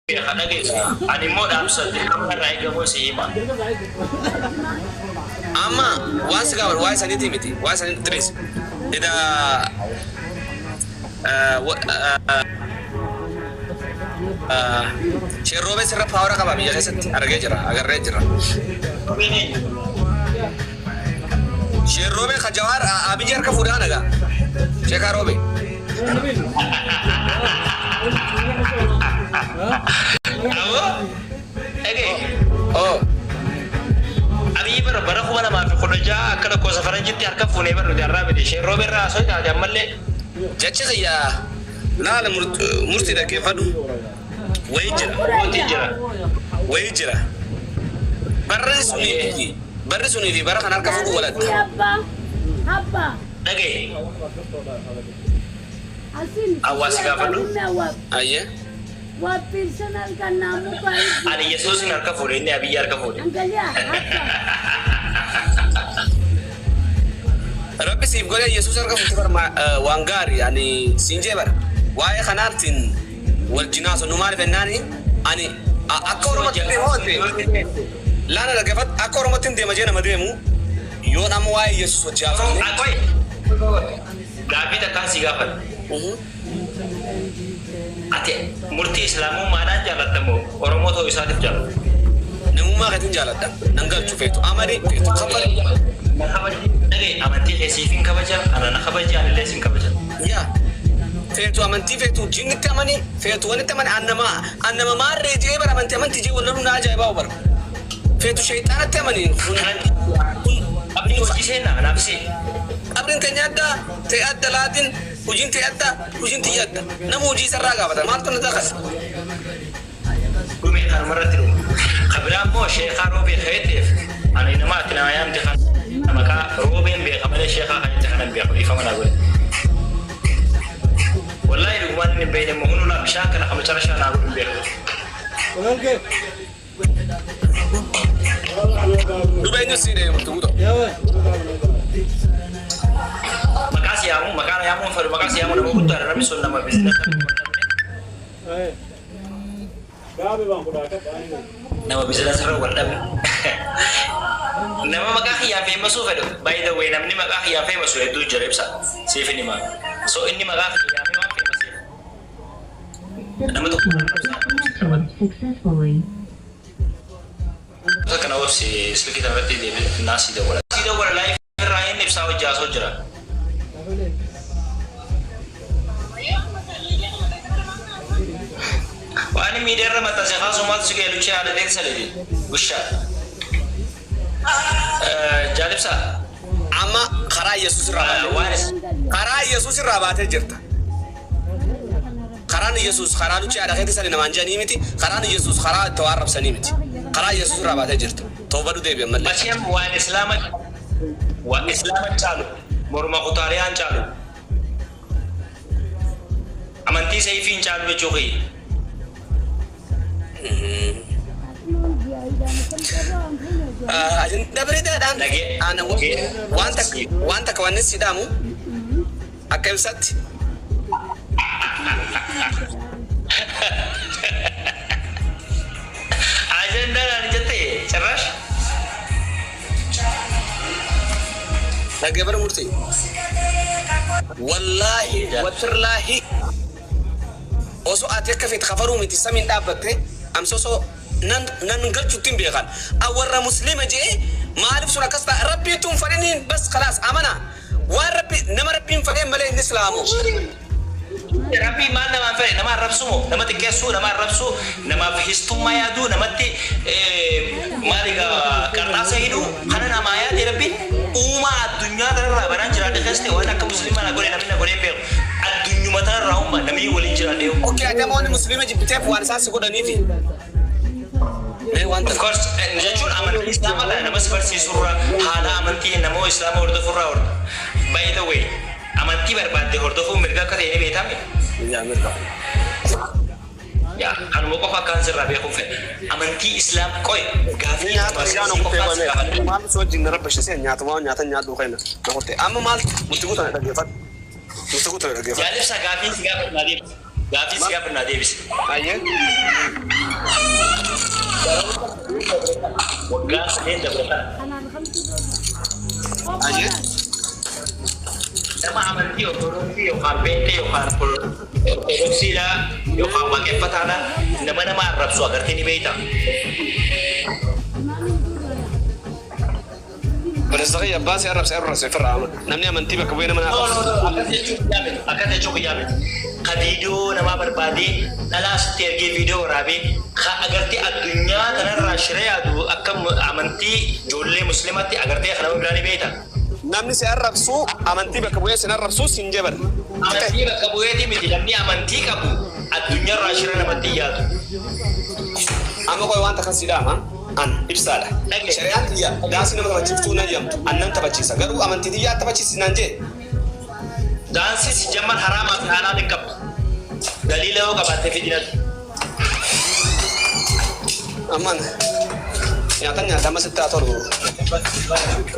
Beeka dhageessu. Ani immoo dhaamsa dirqama irraa eegamu si hima. Amma waan si gaafadhu waa'ee saniitii miti. Waa'ee saniitti dhiisi. Ida Sheerroobee sirra power qaba biyya keessatti argee jira, agarree jira. Sheerroobee ka Jawaar Abiyyi harka fuudhaa nagaa. Sheekaa Roobee. Aboo dhagaye. Oh. Abiyyi bara bara 2016 akka lakkoofsa faranjitti harka fuunee bar nuti har'aa miti. Isheen roobee irraa haasoo taate ammallee. Jechi kiyya laala, murtii dhaggeeffadhu. Wayii jira. Mootiin jira. Wayii jira. Barri sunii fi barri sunii fi bara kan harka fuudhu waladha. Dhagaye. Hawaasi gaafadhu. Ayyee. Ani Yesuusin harka fuudhe, inni Abiyyi harka fuudhe. Rabbi siif godhee Yesuus harka fuute bar waan gaarii ani siin jee bara. Waa'ee kanaatiin wal jinaasu nu maaliif jennaani ani akka Oromootti deema oolte laana dhaggeeffadhu, akka Oromootti hin deema jee nama deemu yoon amma waa'ee Yesuus wajji haasofne. Akoy. Gaaffii takkaan si gaafadha. Ati murtii Islaamummaadhaan jaallatta moo Oromoo ta'uu isaatiif jaallatta? Namummaa keetiin jaaladha. Nan galchu, feetu amani, feetu kafari. Na kabaji. Dhagaye, amantii kee siif hin kabaja, ana na kabaji, anillee sin kabaja. Yaa feetu amantii, feetu jinnitti amani, feetu wanitti amani, annama maarree jee bara amantii amantii jee wal loluun na ajaa'ibaa bara. Feetu sheexaanatti amani kun kun. Abdii hojii seenaa anaaf si. Qabriin teenya adda ta'e adda laatiin, hojiin ta'e adda, hojiin tiyya adda. Nama hojii isarraa gaafata, maaltu na dakasa? Dhume, kanumarratti dhume. Ka biraa immoo sheekaa Roobee keeteef ani nama ati nama yaamte kana maqaa Roobeen beeka malee sheekaa kan jette kana hin beeku, dhiifama naa godhe. Wallaahi dhugumaan inni hin beekne immoo hunulaa bishaan kana kan macarashaa naa godhu hin beeku. Duba eenyu sii dha'e murtii guutuu? Maqaa si yaamu, maqaa na yaamuu hin fedhu, maqaa si yaamu nama guddaadha, namni sun nama business nama business irra wal dhabe. Nama maqaa kiyyaan famous fedhu, by the way, namni maqaa kiyyaan famous hedduu jira, ibsa siif hin himaa. So inni maqaa kiyya yaamee waan famouseef nama tokko Successfully. Kana obsi, silkii kana irratti deebi naa sii dawwala. Sii dawwala, live irraa inni ibsaa hojii haasoo jira. Waan miidiyaa irra maxxanse kaasuu maaltu si ga'e, luchee haadha deemsa leeti. Gushaa. Jaalibsa. Amma karaa Yesuus irraa baatee Waan karaa Yesuus irraa baatee jirta. Karaan Yesuus karaa luchee haadha keetii sani namaan jedhanii miti. Karaan Yesuus karaa itti waan rabsanii miti. Karaa Yesuus irraa baatee jirta. Toobadhu, deebi ammallee. Machiem waan Islaama caalu morma kutaaliyaan caalu amantii sayfiin caalu jechuu kiyya. Ajandaa bareedaadhaan ana waan takka waan inni si dhaamu akka ibsatti. Ajandaadhaan jette cirrash. Dhaggeeffadhu murtii. Wallaahi watirlaahi, osoo ati akka feete kafaruu miti samiin dhaabbatte amsa osoo nan galchutti hin beekan. Warra Muslima jee maaliif sun akkas ta'a, Rabbiitu hin fedhiniin, bas khalaas, amana waan Rabbi nama Rabbiin fedheen malee inni Islaamu. Rabbii maal namaan fedhe? Nama arrabsuu moo nama xiqqeessuu, nama arrabsuu, namaaf histummaa yaaduu, namatti maal egaa qarxaasa hidhuu kana namaa yaade Rabbiin uumaa addunyaa kanarraa baraan jiraadhe keessa ta'e waan akka Musliimaa na godhe namni na godhee hin beeku, addunyuma tanarraa uumaa namni waliin jiraadhe. Okay, ati amma wanni Muslima jibbiteef waan isaan si godhaniifi. Mee waan Of takka. course, jechuun amantii Islaamaa kana namas barsiisurraa, haala amantii namoo Islaama hordofurraa hordofu. By the way, amantii barbaadde hordofuun mirga akka ta'e ni beekame. Yaa mirga. Yaa, kanuma qofa akkaan sirraa beekuun fedha. Amantii Islaam qoy gaafii Nyaata bishaan barsiisuu kuttee qofaan si qoyme. gaafadha. Maal si wajjin na rabbashise, nyaatuma nyaatan nyaadhu kenna. Na kuttee. Amma maal murtii guutuu na dhaggeeffadhu. Murtii guutuu na dhaggeeffadhu. Jaalibsa, gaafii si gaafadhu naa deebisi. Gaafii si gaafadhu naa deebisi. Ayyee. Isneen dabre kana. Ajee. Nama amantii Ortodoksii yookaan Peenxee yookaan Ortodoksiidha yookaan Waaqeffataadha, nama nama arrabsu agartee ni beekta. Obboleessa kiyya, abbaa si arrabse arrabse ofirraa namni amantii bakka bu'ee nama No, no, arrabsu. no, akkas jechuu kiyyaa miti. Akkas jechuu kiyyaa miti. Ka viidiyoo namaa barbaadee, dhalaa sitti ergee, viidiyoo waraabee, ka agartee addunyaa kanarraa shiree yaadu, akka amantii ijoollee musliimaatti agartee kana biraa ni beekta. Namni si arrabsu amantii bakka bu'ee sin arrabsu sin jebara. Amantii bakka bu'eetii miti, namni amantii qabu addunyaarraa shira namatti hin yaadu. Amma qoy, wanta kan siidhaama an ibsaadha. Dhage. Shari'aan tiyya daansii nama taphachiiftuu nan jedhamtu, an nan taphachiisa, garuu amantii tiyyaa taphachiisi naan jee. Daansii si jamman haraamaa fi halaal hin qabdu. Daliila yoo qabaatte fidinatti. Ammaan nyaatan nyaata, amma sitti haa tolu.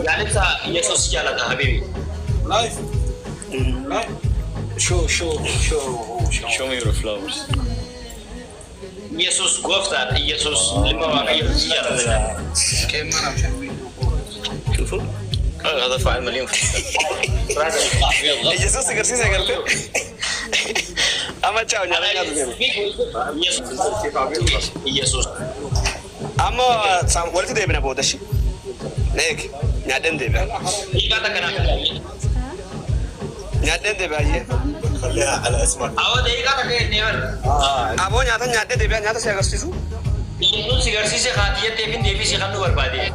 Yaalibsa, Yesuus jaalata habibi. Live. Live. Show, show, show, show. Show me your flowers. Yesuus gooftaadha. Yesuus ilma Waaqayyoo, si jaalata. شوفوا هذا فاعل مليون. Yesuus agarsiisa agartee. Amma chaaw, nyaata nyaatu deema. Yesuus. Amma walitti deebina booda shi. Neeg nyaadheen deebi'a. Hiikaa takka naa kenni. Nyaadheen deebi'a ayyee. خليها على اسمك. Awwa, daqiiqaa takka jennee bara. Aboo, nyaata nyaadhee deebi'a, nyaata si agarsiisu. Yesuus si garsiise haatiyyatteef hin deebisii kan nu barbaade.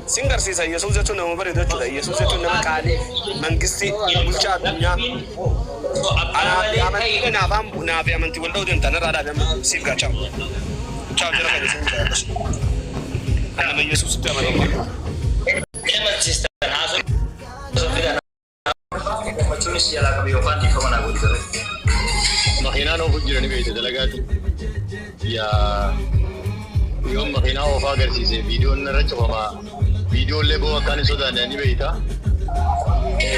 Sin garsiisa. Yesuus jechuun nama bareedu jechuudha. Yesuus jechuun nama qaalii mangistii bulchaa addunyaa. Abbaa malee Amantii ta'e. naafaan naafi amantii wal dha'uu deemta narraa dhaabe, amma siif gaa, chaaw. Chaaw, jara kan isin jaalladha. Nama Yesuusitti amanu. Amansiistan haasoo fidan gammachuunis jalaa qabu yookaan dhiifama naa godhi garuu. Makiinaan oofu jirani beekte dalagaati. Yaa, yoon makiinaa oofaa agarsiise viidiyoon narra cufamaa. Viidiyoon boo akkaan hin sodaanne ni beekta.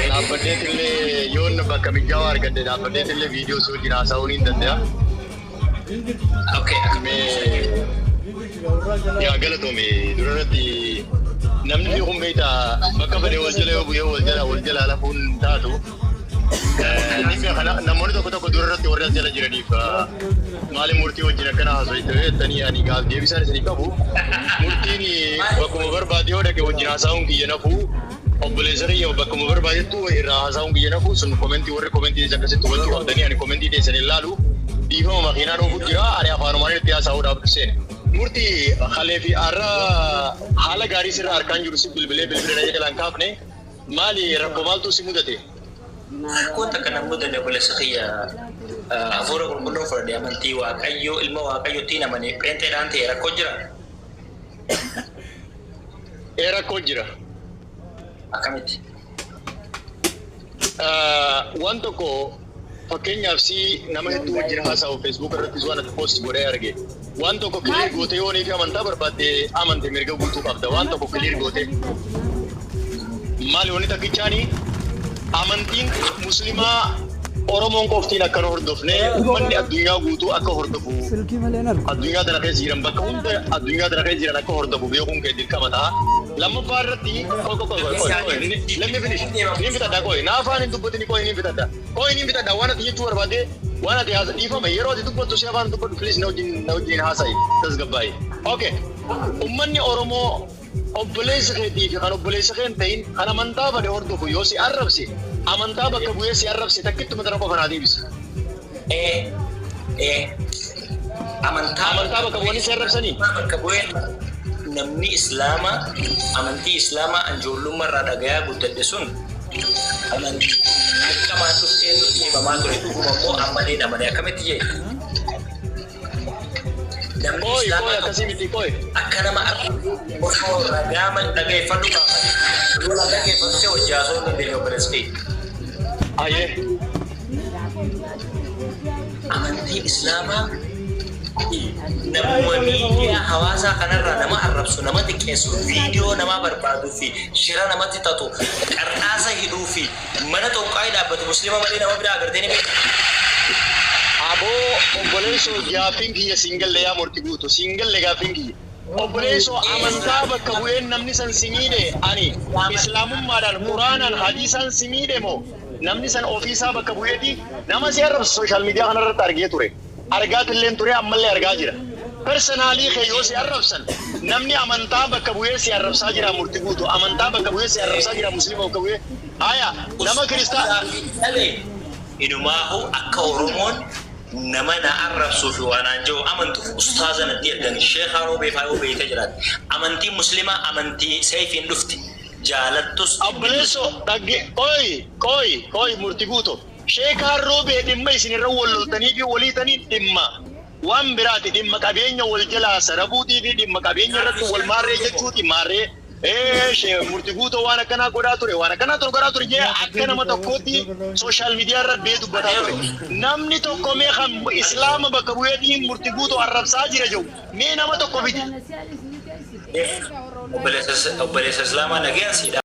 Dhaabbadheet illee yoon bakka mijaawaa argadhe dhaabbadheet illee viidiyoo si wajjin haasa'uu ni danda'a. Okay. Mee yaa galatoomi, durarratti namni fi kun beekta, bakka fedhe wal jala yoo bu'ee wal jala lafuun taatu. Ni beeka, namoonni tokko tokko durarratti warra as jala jiraniif maali murtii wajjin akkana haasofte jettanii, ani gaaf deebisaan isinii qabu, murtiin bakkuma barbaade yoo dhaqe wajjin haasa'uun kiyya nafuu, obboleessa kiyya bakkuma barbaadettu irraa haasa'uun kiyya nafuu. Sun komentii, warri komentii akkasitti hubachuu qabdanii, ani komentii teessan hin laalu. Dhiifama, makiinaan oofu jira, ani afaanumaan itti haasa'uudhaaf seene. Murtii, halee fi har'a haala gaarii sirra harkaan jiru si bilbilee bilbila na jalaan kaafne, maali rakkoo maaltu si mudate? Rakkoon takka nan mudanne, obboleessa kiyya. Hafuura qulqulluu fudhadhe, amantii Waaqayyoo, ilma Waaqayyootiin amane, pheenxeedhaan ta'e, rakkoo jira. Ee, rakkoo jira. Akkamitti? Waan tokko, fakkeenyaaf si nama hedduu wajjin haasa'u, Facebook irrattis waan ati post godhee arge. Waan tokko clear gootee, yoonii fi amantaa barbaadde amante mirga guutuu qabda. Waan tokko clear gootee. Maali wanni takkichaani, amantiin muslimaa Oromoon qoftiin akka nu hordofne, uummanni addunyaa guutuu akka hordofu, Silkii malee hin argu. addunyaa tana keessa jiran, bakka hunda addunyaa tana keessa jiran akka hordofu beekuun kee dirqama ta'a. Lammaffaa irratti, qoy qoy qoy qoy qoy, let me finish, ni fitadha, qoy, na afaan hin dubbatini, qoy, ni fitadha, qoy, ni fitadha. Waan ati jechuu barbaade, waan ati haasa, dhiifama, yeroo ati dubbattu si afaan dubbadhu, please, na wajjin haasa'i, tasgabbaa'i. Okay, ummanni Oromoo obboleessa keetii fi kan obboleessa kee hin ta'in, kan amantaa fedhe hordofu yoo si arrabse, amantaa bakka bu'ee si arrabse, takkittuma tana qofa naa deebisi. Ee ee, amantaa Amantaa bakka bu'anii si arrabsanii? Bakka bu'ee namni islaamaa, amantii islaamaa ijoollummaa irraa dhagayaa guddadhe sun, amantii dirqamaan dhuftee nutti himamaa ture, dhuguma immoo ammallee amane, akkamitti jee namni Qoy qoy islaamaa akkasii miti, qoy. Akka nama osoo ragaa dhageeffadhu gaafate, yoo na dhageeffattu ta'e hojii haasa'uu hin dandeenye, obboleessi kee. Ayyee. Amantiin islaamaa namuma miidiyaa hawaasaa kanarraa nama arrabsu, nama xiqqeessu, viidiyoo namaa barbaaduu fi shira namatti tatu, qarxaasa hidhuu fi mana xonqaa'ii dhaabbatu musliima malee nama biraa agartee ni beekta. Aboo obboleessoo, gaaffiin kiyya siin galle, yaa murti guutu siin galle gaaffiin kiyya. Obboleessoo, amantaa bakka bu'een namni san si miidhe, ani islaamummaadhaan, quraanaan, hadiisaan si miidhe moo namni san ofiisaa bakka bu'eeti nama si arrabsu? Social media kanarratti argee ture. Argaatilleen ture, ammallee argaa jira. Personally kee yoo si arrabsan, namni amantaa bakka bu'ee si arrabsaa jira, murti guutu. Amantaa bakka bu'ee si arrabsaa jira, musliima bakka bu'ee. Haya, nama kiristaa. Inumaahu akka Oromoon nama na arrabsuu fi waan aan jiru amantuuf ustaaza natti ergan, Sheekh Roobee faa yoo beekte jiraate. Amantiin muslimaa amantii seefiin dhufti. Jaalattus. Obboleessoo, dhagge, qoy, qoy, qoy, murti guuto. Sheekaan Roobee dhimma isin irra wal loltanii fi waliitanii dhimma waan biraati, dhimma qabeenya wal jalaa sarabuutii fi dhimma qabeenya irratti wal maarree jechuuti. Maarree ee murti guutoo waan akkanaa godhaa ture, waan akkanaa ture godhaa ture jee akka nama tokkootti social media irra bee dubbataa ture. Namni tokko mee kan islaama bakka bu'eetiin murti guutoo arrabsaa jira jiru mee nama tokko fidi. Obboleessa islaamaa, nagayaan siidha.